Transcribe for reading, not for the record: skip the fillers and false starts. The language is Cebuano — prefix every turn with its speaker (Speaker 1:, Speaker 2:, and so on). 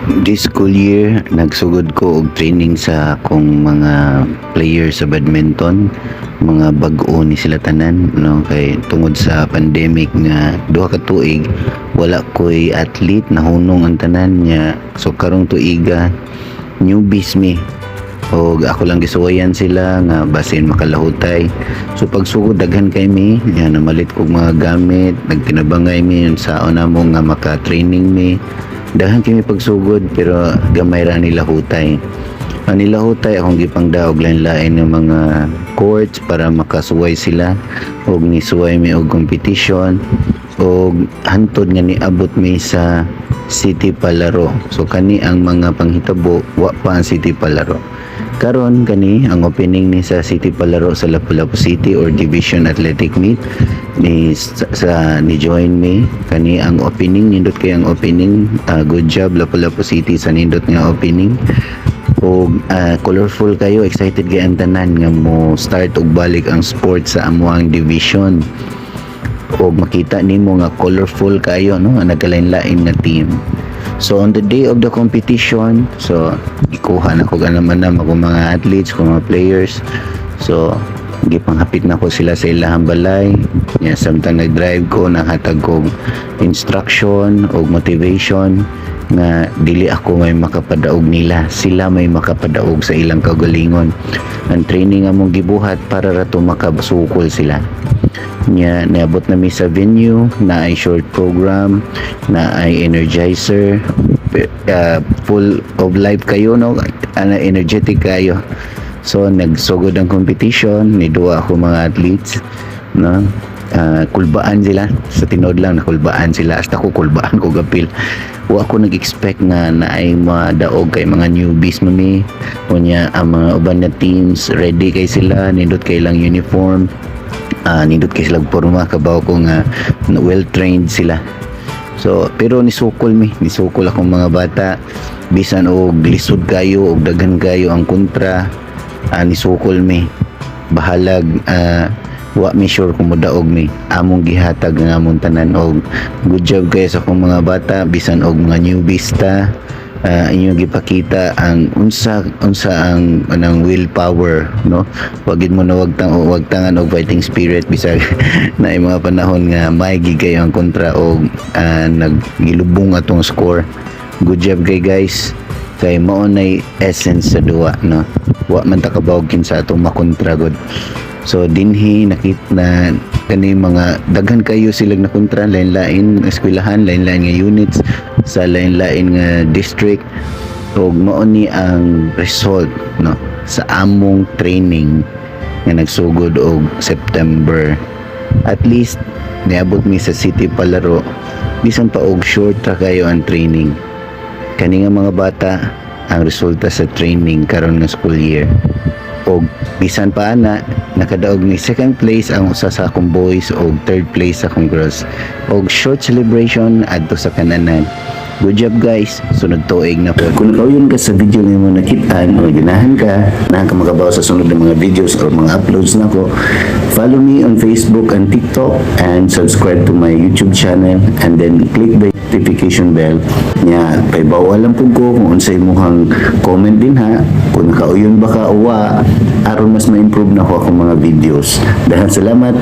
Speaker 1: This school year, nagsugod ko og training sa akong mga players sa badminton. Mga bag-o ni sila tanan, no, kay tungod sa pandemic nga duha ka tuig, wala ko'y athlete, nahunong ang tanan niya. So karong tuiga, newbies mi. Og ako lang gisuwayan sila nga basin makalahutay. So pagsugod, daghan kay mi, yan, namalit kog mga gamit, nagtinabangay mi sa namo nga maka-training mi. Daghan kami pagsugod, pero gamay ra nila hutay. Ang nila hutay, akong gipangdaog lain-lain ng mga courts para makasuway sila, og nisuway mi og competition og hantod nga niabot mi sa City Palaro. So kani ang mga panghitabo, wa pa ang City Palaro. Karon, kani ang opening ni sa City Palaro sa Lapu-Lapu City or Division Athletic Meet ni sa ni join me. Kani ang opening, nindot kay ang opening. Good job, Lapu-Lapu City, sa nindot nga opening og colorful kayo, excited kay ang tanan nga mo start og balik ang sport sa amuang division, og makita nimo nga colorful kayo, no, nga nagkalain-lain nga team. So on the day of the competition, so ikuha na ko naman na ako mga athletes ko, mga players. So gipanghapit na ko sila sa ilahang balay nya. Samtang nag-drive ko, naghatag ko instruction og motivation nga dili ako may makapadaog nila, sila may makapadaog sa ilang kaugalingon. Ang training among gibuhat para ra to makasukol sila nya. Niabot na mi sa venue na ay short program na ay energizer, full of life kayo, no, ana, energetic kayo. So nagsugod ang competition, ni duwa ako mga athletes, no. Kulbaan sila sa tinuod lang, nakulbaan sila, hasta ko kulbaan ko gapil. Wa ako nag-expect nga na ay madaog kay mga newbies mami. Unya ang mga uban na teams, ready kay sila, nindot kay lang uniform, nindot kay sila porma, kabaw ko nga well trained sila. So pero nisukol mi, nisukol akong mga bata bisan og lisod kayo og daghan kayo ang kontra, nisukol mi. Bahalag wa mi sure kung modaog mi, among gihatag ang among tanan, og good job kayo sa akong mga bata. Bisan og mga newbies ta, inyong gipakita ang unsa unsa ang anang willpower, no. Wag gid mo na wag tangan og fighting spirit bisag na mga panahon nga may gid kayo ang kontra og naggilubong atong score. Good job kay guys, kay mao nay essence sa duwa, no. Wa man ta kabawog kinsa atong makontra gud. So dinhi nakit na kani mga daghan kayo silang nakontra, lain-lain nga eskwelahan, lain-lain nga units sa lain-lain nga district, ug mao ni ang result, no, sa among training nga nagsugod og September. At least niabot mi sa City Palaro bisan pa og short ra kayo ang training. Kani nga mga bata ang resulta sa training karon nga school year, og bisan pa ana, nakadaog ni second place ang usa sa akong boys og third place sa akong girls, og short celebration adto sa Kananan. Good job, guys, sunod tuig na po. Kung nakauyon ka sa video nga mo nakitaan o ganahan ka makabaw sa sunod ng mga videos or mga uploads nako, follow me on Facebook and TikTok and subscribe to my YouTube channel and then click the notification bell nya. Paibaw lang pud ko kung unsay imong comment din ha, kung nakauyon ba ka o wa, aron mas ma-improve na ko akong mga videos. Daghang salamat.